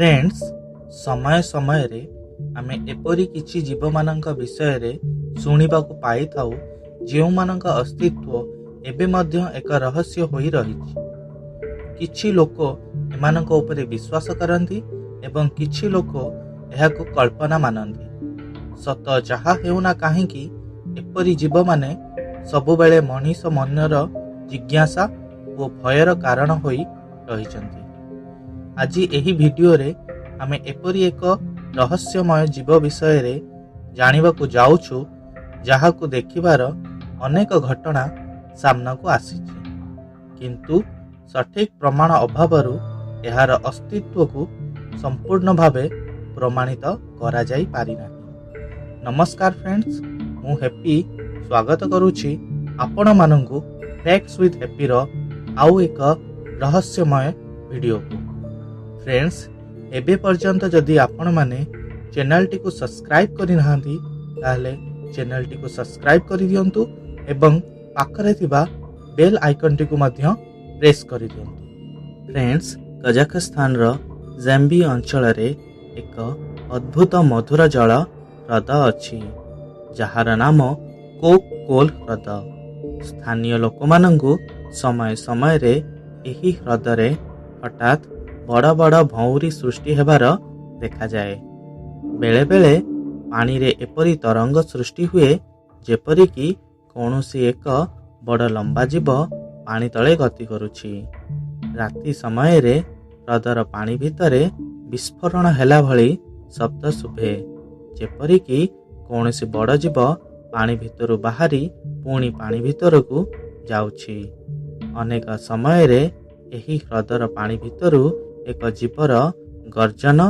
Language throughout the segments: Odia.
ଫ୍ରେଣ୍ଡସ୍, ସମୟ ସମୟରେ ଆମେ ଏପରି କିଛି ଜୀବମାନଙ୍କ ବିଷୟରେ ଶୁଣିବାକୁ ପାଇଥାଉ, ଯେଉଁମାନଙ୍କ ଅସ୍ତିତ୍ୱ ଏବେ ମଧ୍ୟ ଏକ ରହସ୍ୟ ହୋଇ ରହିଛି। କିଛି ଲୋକ ଏମାନଙ୍କ ଉପରେ ବିଶ୍ୱାସ କରନ୍ତି ଏବଂ କିଛି ଲୋକ ଏହାକୁ କଳ୍ପନା ମାନନ୍ତି। ସତ ଯାହା ହେଉନା କାହିଁକି, ଏପରି ଜୀବମାନେ ସବୁବେଳେ ମଣିଷ ମନର ଜିଜ୍ଞାସା ଓ ଭୟର କାରଣ ହୋଇ ରହିଛନ୍ତି। ଆଜି ଏହି ଭିଡିଓରେ ଆମେ ଏପରି ଏକ ରହସ୍ୟମୟ ଜୀବ ବିଷୟରେ ଜାଣିବାକୁ ଯାଉଛୁ, ଯାହାକୁ ଦେଖିବାର ଅନେକ ଘଟଣା ସାମ୍ନାକୁ ଆସିଛି, କିନ୍ତୁ ସଠିକ୍ ପ୍ରମାଣ ଅଭାବରୁ ଏହାର ଅସ୍ତିତ୍ୱକୁ ସମ୍ପୂର୍ଣ୍ଣ ଭାବେ ପ୍ରମାଣିତ କରାଯାଇ ପାରିନାହିଁ। ନମସ୍କାର ଫ୍ରେଣ୍ଡସ୍, ମୁଁ ହେପି ସ୍ୱାଗତ କରୁଛି ଆପଣମାନଙ୍କୁ ଫ୍ୟାକ୍ଟସ୍ ୱିଥ୍ ହେପିର ଆଉ ଏକ ରହସ୍ୟମୟ ଭିଡ଼ିଓକୁ। ଫ୍ରେଣ୍ଡସ୍, ଏବେ ପର୍ଯ୍ୟନ୍ତ ଯଦି ଆପଣମାନେ ଚ୍ୟାନେଲଟିକୁ ସବସ୍କ୍ରାଇବ୍ କରିନାହାନ୍ତି, ତାହେଲେ ଚ୍ୟାନେଲଟିକୁ ସବସ୍କ୍ରାଇବ୍ କରିଦିଅନ୍ତୁ ଏବଂ ପାଖରେ ଥିବା ବେଲ୍ ଆଇକନ୍ଟିକୁ ମଧ୍ୟ ପ୍ରେସ୍ କରିଦିଅନ୍ତୁ। ଫ୍ରେଣ୍ଡସ୍, କଜାଖସ୍ତାନର ଜାମ୍ବି ଅଞ୍ଚଳରେ ଏକ ଅଦ୍ଭୁତ ମଧୁର ଜଳ ହ୍ରଦ ଅଛି, ଯାହାର ନାମ କୋକ୍ କୋଲ୍ ହ୍ରଦ। ସ୍ଥାନୀୟ ଲୋକମାନଙ୍କୁ ସମୟ ସମୟରେ ଏହି ହ୍ରଦରେ ହଠାତ୍ ବଡ଼ ବଡ଼ ଭଉଁରୀ ସୃଷ୍ଟି ହେବାର ଦେଖାଯାଏ। ବେଳେବେଳେ ପାଣିରେ ଏପରି ତରଙ୍ଗ ସୃଷ୍ଟି ହୁଏ, ଯେପରିକି କୌଣସି ଏକ ବଡ଼ ଲମ୍ବା ଜୀବ ପାଣି ତଳେ ଗତି କରୁଛି। ରାତି ସମୟରେ ହ୍ରଦର ପାଣି ଭିତରେ ବିସ୍ଫୋରଣ ହେଲା ଭଳି ଶବ୍ଦ ଶୁଭେ, ଯେପରିକି କୌଣସି ବଡ଼ ଜୀବ ପାଣି ଭିତରୁ ବାହାରି ପୁଣି ପାଣି ଭିତରକୁ ଯାଉଛି। ଅନେକ ସମୟରେ ଏହି ହ୍ରଦର ପାଣି ଭିତରୁ ଏକ ଜୀବର ଗର୍ଜନ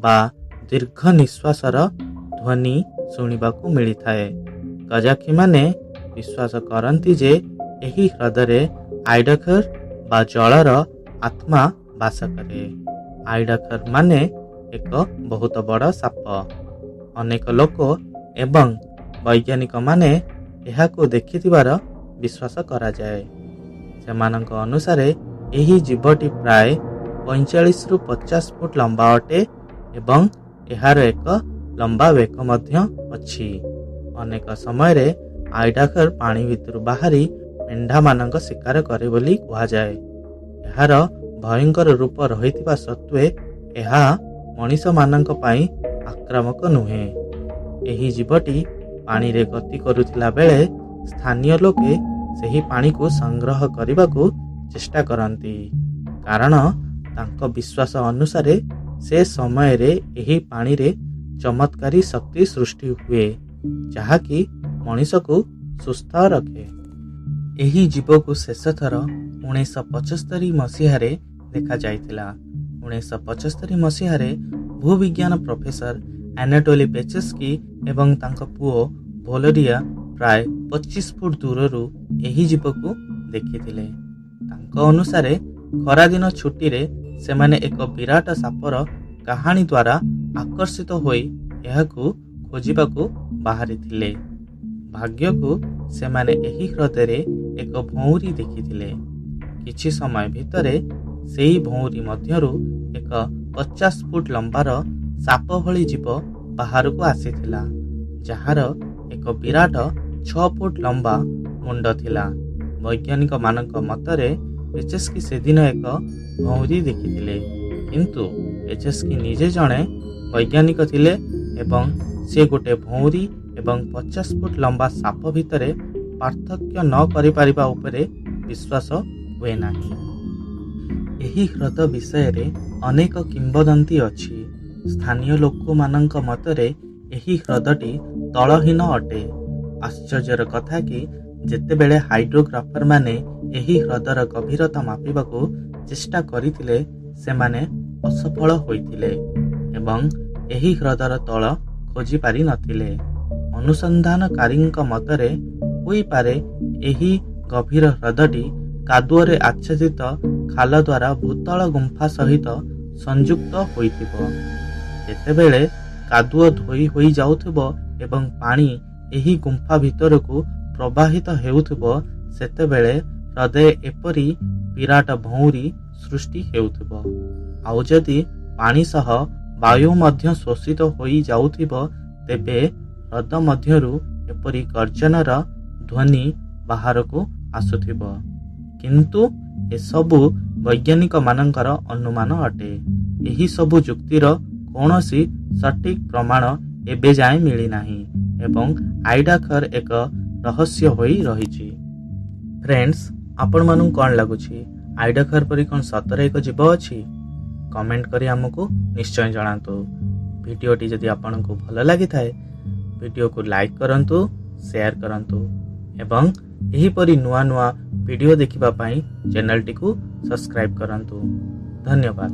ବା ଦୀର୍ଘ ନିଶ୍ୱାସର ଧ୍ୱନି ଶୁଣିବାକୁ ମିଳିଥାଏ। କଜାଖୀମାନେ ବିଶ୍ୱାସ କରନ୍ତି ଯେ ଏହି ହ୍ରଦରେ ଆଇଡାଖର ବା ଜଳର ଆତ୍ମା ବାସ କରେ। ଆଇଡାଖର ମାନେ ଏକ ବହୁତ ବଡ଼ ସାପ। ଅନେକ ଲୋକ ଏବଂ ବୈଜ୍ଞାନିକମାନେ ଏହାକୁ ଦେଖିଥିବାର ବିଶ୍ୱାସ କରାଯାଏ। ସେମାନଙ୍କ ଅନୁସାରେ ଏହି ଜୀବଟି ପ୍ରାୟ 45ରୁ 50 ଫୁଟ ଲମ୍ବା ଅଟେ ଏବଂ ଏହାର ଏକ ଲମ୍ବା ବେକ ମଧ୍ୟ ଅଛି। ଅନେକ ସମୟରେ ଆଇଡାଖର ପାଣି ଭିତରୁ ବାହାରି ମେଣ୍ଢାମାନଙ୍କ ଶିକାର କରେ ବୋଲି କୁହାଯାଏ। ଏହାର ଭୟଙ୍କର ରୂପ ରହିଥିବା ସତ୍ତ୍ୱେ ଏହା ମଣିଷମାନଙ୍କ ପାଇଁ ଆକ୍ରାମକ ନୁହେଁ। ଏହି ଜୀବଟି ପାଣିରେ ଗତି କରୁଥିଲା ବେଳେ ସ୍ଥାନୀୟ ଲୋକେ ସେହି ପାଣିକୁ ସଂଗ୍ରହ କରିବାକୁ ଚେଷ୍ଟା କରନ୍ତି, କାରଣ ତାଙ୍କ ବିଶ୍ୱାସ ଅନୁସାରେ ସେ ସମୟରେ ଏହି ପାଣିରେ ଚମତ୍କାରୀ ଶକ୍ତି ସୃଷ୍ଟି ହୁଏ, ଯାହାକି ମଣିଷକୁ ସୁସ୍ଥ ରଖେ। ଏହି ଜୀବକୁ ଶେଷଥର 1975 ମସିହାରେ ଦେଖାଯାଇଥିଲା। 1975 ମସିହାରେ ଭୂବିଜ୍ଞାନ ପ୍ରଫେସର ଆନାଟୋଲି ପେଚେସ୍କି ଏବଂ ତାଙ୍କ ପୁଅ ଭୋଲୋଡିଆ ପ୍ରାୟ 25 ଫୁଟ ଦୂରରୁ ଏହି ଜୀବକୁ ଦେଖିଥିଲେ। ତାଙ୍କ ଅନୁସାରେ ଖରାଦିନ ଛୁଟିରେ ସେମାନେ ଏକ ବିରାଟ ସାପର କାହାଣୀ ଦ୍ୱାରା ଆକର୍ଷିତ ହୋଇ ଏହାକୁ ଖୋଜିବାକୁ ବାହାରିଥିଲେ। ଭାଗ୍ୟକୁ ସେମାନେ ଏହି ହ୍ରଦରେ ଏକ ଭଉଁରୀ ଦେଖିଥିଲେ। କିଛି ସମୟ ଭିତରେ ସେଇ ଭଉଁରୀ ମଧ୍ୟରୁ ଏକ 50 ଫୁଟ ଲମ୍ବାର ସାପ ଭଳି ଜୀବ ବାହାରକୁ ଆସିଥିଲା, ଯାହାର ଏକ ବିରାଟ 6 ଫୁଟ ଲମ୍ବା ମୁଣ୍ଡ ଥିଲା। ବୈଜ୍ଞାନିକମାନଙ୍କ ମତରେ ପେଚେସ୍କି ସେଦିନ ଏକ ଭଉଁରୀ ଦେଖିଥିଲେ, କିନ୍ତୁ ପେଚେସ୍କି ନିଜେ ଜଣେ ବୈଜ୍ଞାନିକ ଥିଲେ ଏବଂ ସେ ଗୋଟେ ଭଉଁରୀ ଏବଂ 50 ଫୁଟ ଲମ୍ବା ସାପ ଭିତରେ ପାର୍ଥକ୍ୟ ନ କରିପାରିବା ଉପରେ ବିଶ୍ୱାସ ହୁଏ ନାହିଁ। ଏହି ହ୍ରଦ ବିଷୟରେ ଅନେକ କିମ୍ବଦନ୍ତୀ ଅଛି। ସ୍ଥାନୀୟ ଲୋକମାନଙ୍କ ମତରେ ଏହି ହ୍ରଦଟି ତଳହୀନ ଅଟେ। ଆଶ୍ଚର୍ଯ୍ୟର କଥା କି ଯେତେବେଳେ ହାଇଡ୍ରୋଗ୍ରାଫରମାନେ ଏହି ହ୍ରଦର ଗଭୀରତା ମାପିବାକୁ ଚେଷ୍ଟା କରିଥିଲେ, ସେମାନେ ଅସଫଳ ହୋଇଥିଲେ ଏବଂ ଏହି ହ୍ରଦର ତଳ ଖୋଜି ପାରିନଥିଲେ। ଅନୁସନ୍ଧାନକାରୀଙ୍କ ମତରେ ହୋଇପାରେ ଏହି ଗଭୀର ହ୍ରଦଟି କାଦୁଅରେ ଆଚ୍ଛାଦିତ ଖାଲ ଦ୍ୱାରା ଭୂତଳ ଗୁମ୍ଫା ସହିତ ସଂଯୁକ୍ତ ହୋଇଥିବ। ଯେତେବେଳେ କାଦୁଅ ଧୋଇ ହୋଇଯାଉଥିବ ଏବଂ ପାଣି ଏହି ଗୁମ୍ଫା ଭିତରକୁ ପ୍ରବାହିତ ହେଉଥିବ, ସେତେବେଳେ ହ୍ରଦରେ ଏପରି ବିରାଟ ଭଉଁରୀ ସୃଷ୍ଟି ହେଉଥିବ। ଆଉ ଯଦି ପାଣି ସହ ବାୟୁ ମଧ୍ୟ ଶୋଷିତ ହୋଇ ଯାଉଥିବ, ତେବେ ହ୍ରଦ ମଧ୍ୟରୁ ଏପରି ଗର୍ଜନର ଧ୍ୱନି ବାହାରକୁ ଆସୁଥିବ। କିନ୍ତୁ ଏସବୁ ବୈଜ୍ଞାନିକମାନଙ୍କର ଅନୁମାନ ଅଟେ। ଏହି ସବୁ ଯୁକ୍ତିର କୌଣସି ସଠିକ୍ ପ୍ରମାଣ ଏବେ ଯାଏଁ ମିଳିନାହିଁ ଏବଂ ଆଇଡାଖର ଏକ ରହସ୍ୟ ହୋଇ ରହିଛି। ଫ୍ରେଣ୍ଡସ୍, ଆପଣମାନଙ୍କୁ କ'ଣ ଲାଗୁଛି? ଆଇଡାଖର ପରି କ'ଣ ସତରେ ଏକ ଜୀବ ଅଛି? କମେଣ୍ଟ କରି ଆମକୁ ନିଶ୍ଚୟ ଜଣାନ୍ତୁ। ଭିଡ଼ିଓଟି ଯଦି ଆପଣଙ୍କୁ ଭଲ ଲାଗିଥାଏ, ଭିଡ଼ିଓକୁ ଲାଇକ୍ କରନ୍ତୁ, ସେୟାର କରନ୍ତୁ ଏବଂ ଏହିପରି ନୂଆ ନୂଆ ଭିଡ଼ିଓ ଦେଖିବା ପାଇଁ ଚ୍ୟାନେଲଟିକୁ ସବସ୍କ୍ରାଇବ୍ କରନ୍ତୁ। ଧନ୍ୟବାଦ।